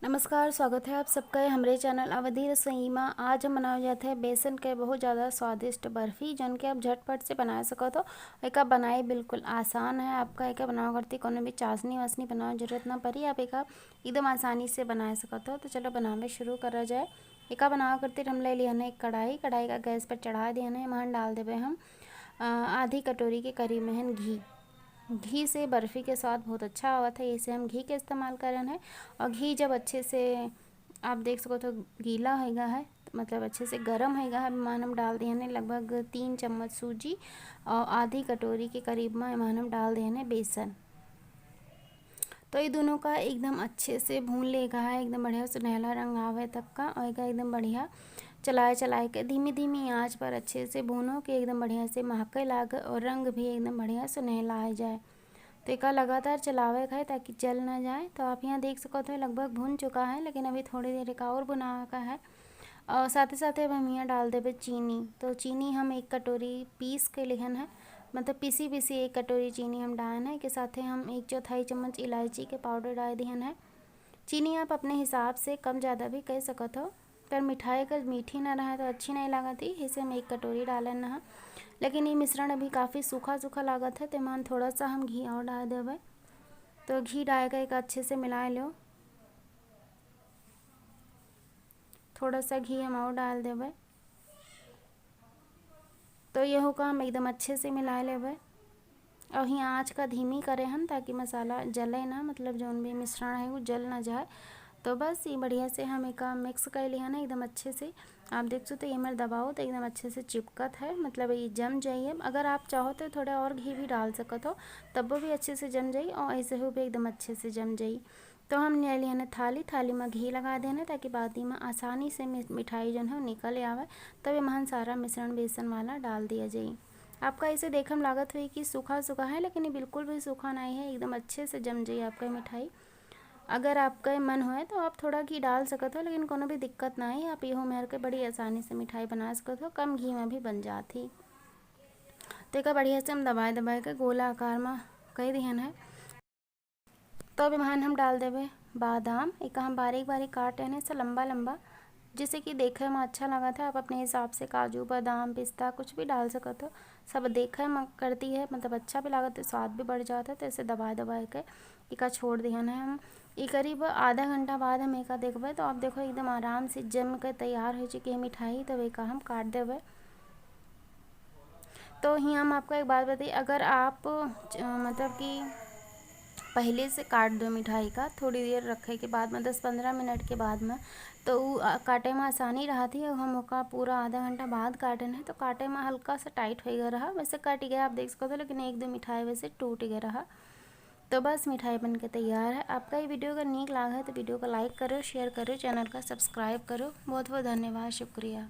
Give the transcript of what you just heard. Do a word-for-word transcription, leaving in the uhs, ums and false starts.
नमस्कार, स्वागत है आप सबका हमरे चैनल अवधी रसोई मा। आज हम बनावे जात है बेसन के बहुत ज़्यादा स्वादिष्ट बर्फी, जौन के आप झटपट से बना सकत हो। एका बनाई बिल्कुल आसान है, आपका एका बनावे करती कोनो भी चाशनी वाशनी बनावे जरूरत ना पड़ी, आप एका एकदम आसानी से बना सकत हो। तो चलो बनावे शुरू करा जाए। एका बनावे करती हम ले लिहन है एक कढ़ाई। कढ़ाई का गैस पर चढ़ा दिहन है, एमहन डाल देबे हम अ, आधी कटोरी के करीब में हन घी। घी से बर्फी के स्वाद बहुत अच्छा आवत है, इसे हम घी के इस्तेमाल करन है। और घी जब अच्छे से, आप देख सकत हो, गीला होइगा है, मतलब अच्छे से गरम होइगा है, एमहन हम डाल दिहन है लगभग तीन चम्मच सूजी और आधी कटोरी के करीब में एमहन हम डाल दिहन है बेसन। तो ये दोनों का एकदम अच्छे से भून लेगा है, एकदम बढ़िया सुनहला रंग आवे तक का, और एका एकदम बढ़िया चलाए चलाए के धीमी धीमी आंच पर अच्छे से भूनो कि एकदम बढ़िया से महके लागे और रंग भी एकदम बढ़िया सुनहला आ जाए। तो एका लगातार चलावे का है ताकि जल ना जाए। तो आप यहाँ देख सकत हो लगभग भून चुका है, लेकिन अभी थोड़ी देर एका और भुनावे का है। और साथे साथे अब हम यहाँ डाल देबे चीनी। तो चीनी हम एक कटोरी पीस के लिहन है, मतलब पीसी पीसी एक कटोरी चीनी हम डालन है। के साथे हम एक चौथाई चम्मच इलायची के पाउडर डाल दिहन है। चीनी आप अपने हिसाब से कम ज़्यादा भी कर सकत हो, पर मिठाई अगर मीठी ना रहे तो अच्छी नहीं लागत ही, इसे हम एक कटोरी डालन है। लेकिन ये मिश्रण अभी काफ़ी सूखा सूखा लागत है, तो एमहन थोड़ा सा हम घी और डाल देबे। तो घी डाल के एका अच्छे से मिला लो। थोड़ा सा घी हम और डाल देबे। तो यहू का हम एकदम अच्छे से मिला लेबे। और हियाँ आँच का धीमी करे हन ताकि मसाला जले ना, मतलब जौन भी मिश्रण है वो जल ना जाए। तो बस ये बढ़िया से हम एका मिक्स कर लिया ना एकदम अच्छे से। आप देख सकते, ये मेरे दबाओ तो एकदम अच्छे से चिपकत है, मतलब ये जम जाइए। अगर आप चाहो तो थोड़ा और घी भी डाल सकत हो, तब वो भी अच्छे से जम जाई और ऐसे हो भी एकदम अच्छे से जम जाई। तो हम ले लिया ना थाली, थाली में घी लगा देना ताकि बाद में आसानी से मि-, मिठाई जौन है निकल आवे। तब एमहन सारा मिश्रण बेसन वाला डाल दिया जाई। आपका इसे देखे में लागत हुई कि सूखा सूखा है, लेकिन ये बिल्कुल भी सूखा नहीं है, एकदम अच्छे से जम जाई आपका मिठाई। अगर आपका मन होए तो आप थोड़ा घी डाल सकत हो, लेकिन कोनो भी दिक्कत ना है, आप यहू मेर के बड़ी आसानी से मिठाई बना सकत हो, कम घी में भी बन जात ही। तो एका बढ़िया से हम दबाए दबाए के गोला आकार में कर दिहन है। तो अब एमहन हम डाल देबे बादाम। एका हम बारीक बारीक काट लेने से लंबा लंबा, जिससे कि देखे में अच्छा लागत है। आप अपने हिसाब से काजू, बादाम, पिस्ता कुछ भी डाल सकत हो। सब देखे में करती है, मतलब अच्छा भी लागत है, स्वाद भी बढ़ जात है। तो ऐसे दबाए दबाए के एका छोड़ दिहन है हम। ई करीब आधा घंटा बाद हम एका देखबे तो आप देखो एकदम आराम से जम के तैयार हो चुकी है मिठाई। तो एका हम काट देबे। तो हियाँ हम आपका एक बात बताई, अगर आप च-, मतलब कि पहले से काट दो मिठाई का, थोड़ी देर रखे के बाद में, दस पन्द्रह मिनट के बाद में, तो उ, अ, काटे में आसानी रहत ही। और हम ओका पूरा आधा घंटा बाद काटन है, तो काटे में हल्का सा टाइट होइगा रहा, वैसे कट गया, आप देख सकते हो, लेकिन एक दो मिठाई वैसे टूट गया रहा। तो बस मिठाई बन के तैयार है। आपका ये वीडियो अगर नीक लाग है तो वीडियो को लाइक करो, शेयर करो, चैनल का सब्सक्राइब करो। बहुत बहुत धन्यवाद, शुक्रिया।